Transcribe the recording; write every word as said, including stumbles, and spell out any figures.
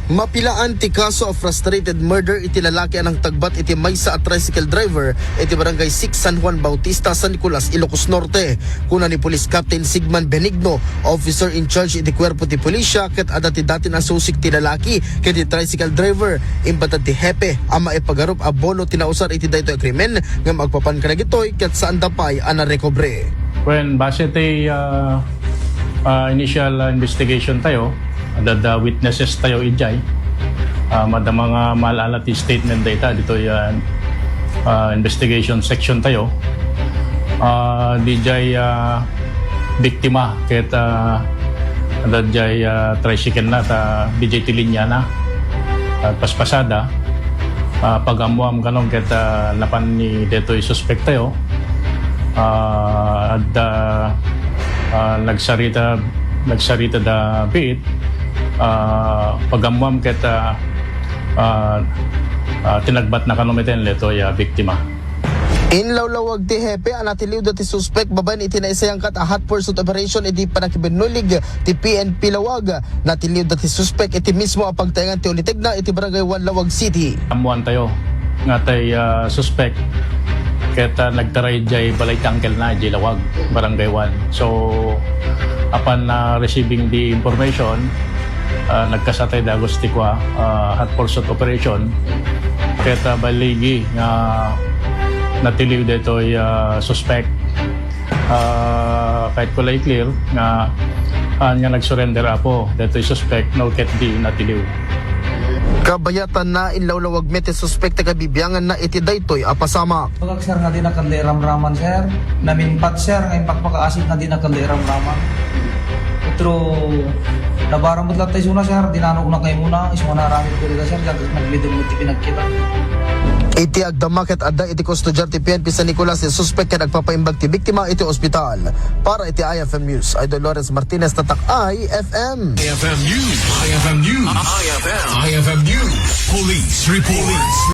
Mapilaan ti kaso a frustrated murder iti lalaki a nangtagbat iti maysa a tricycle driver iti Barangay six San Juan Bautista, San Nicolas, Ilocos Norte. Kuna ni Police Captain Sigman Benigno, officer in charge iti kuerpo ti pulisya, ket adda ti dati a nasusik ti lalaki ket ti tricycle driver, imbatan ti hepe a maipagarup a bono ti nausar iti daytoy a krimen ngem agpapan kadagitoy ket saanda pay a narekobre. Wen, base ti, ah, ah, initial, ah, investigation tayo, adda witnesses tayo idiay. Ah, adda nga maal-ala ti statement dayta ditoy, ah, ah, investigation section tayo. Ah, diay, ah, biktima ket, ah, adda diay, ah, tricycle na ta diay ti linya na. Ah, paspasada, ah, pag-ammoam kano ket, ah, napan ni detoy suspek tayo. Ah, adda, ah, nagsarita, nagsarita da biit, ah, pag-ammoam ket, ah, ah, ah, tinagbat na kano meten detoy, ah, biktima. Inlawlawag ti hepe a natiliw dati suspek babaen iti naisayangkat a hot pursuit operation idi pannakibinnulig ti P N P Laoag. Natiliw dati suspek iti mismo a pagtaengan ti ulitegna iti Barangay one, Laoag City. Ammoan tayo nga tay, ah, suspek ket, ah, nagtaray jay balay ti uncle na jay Laoag, Barangay one. So, upon, ah, receiving the information, ah, nagkasatay dagos ti kua, ah, hot pursuit operation. Ket, ah, baligi nga natiliw detoy, ah, suspek. Ah, kayat ko la i-clear nga, ah, nga nag-surrender apo detoy suspek no ket di natiliw. Kabayatanna, inlawlawag met ti suspek ti kabibianganna iti daytoy a pasamak. Bagak, sir, nga di na kanda iramraman, sir. Naminpat, sir, nga impakpakaasit nga di na kanda iramraman. Pero nabaramut latta isuna, sir, dinanok na kayo muna, isuna aramid ko dita, sir, diak naglidem ti pinagkita. Iti agdama ket adda iti kustodiar ti P N P San Nicolas ti suspek ken agpapaimbag ti biktima iti ospital. Para iti I F M News, Idol Lawrence Martinez, Tatak I F M. I F M News. I F M News. I F M. I F M News. Police report.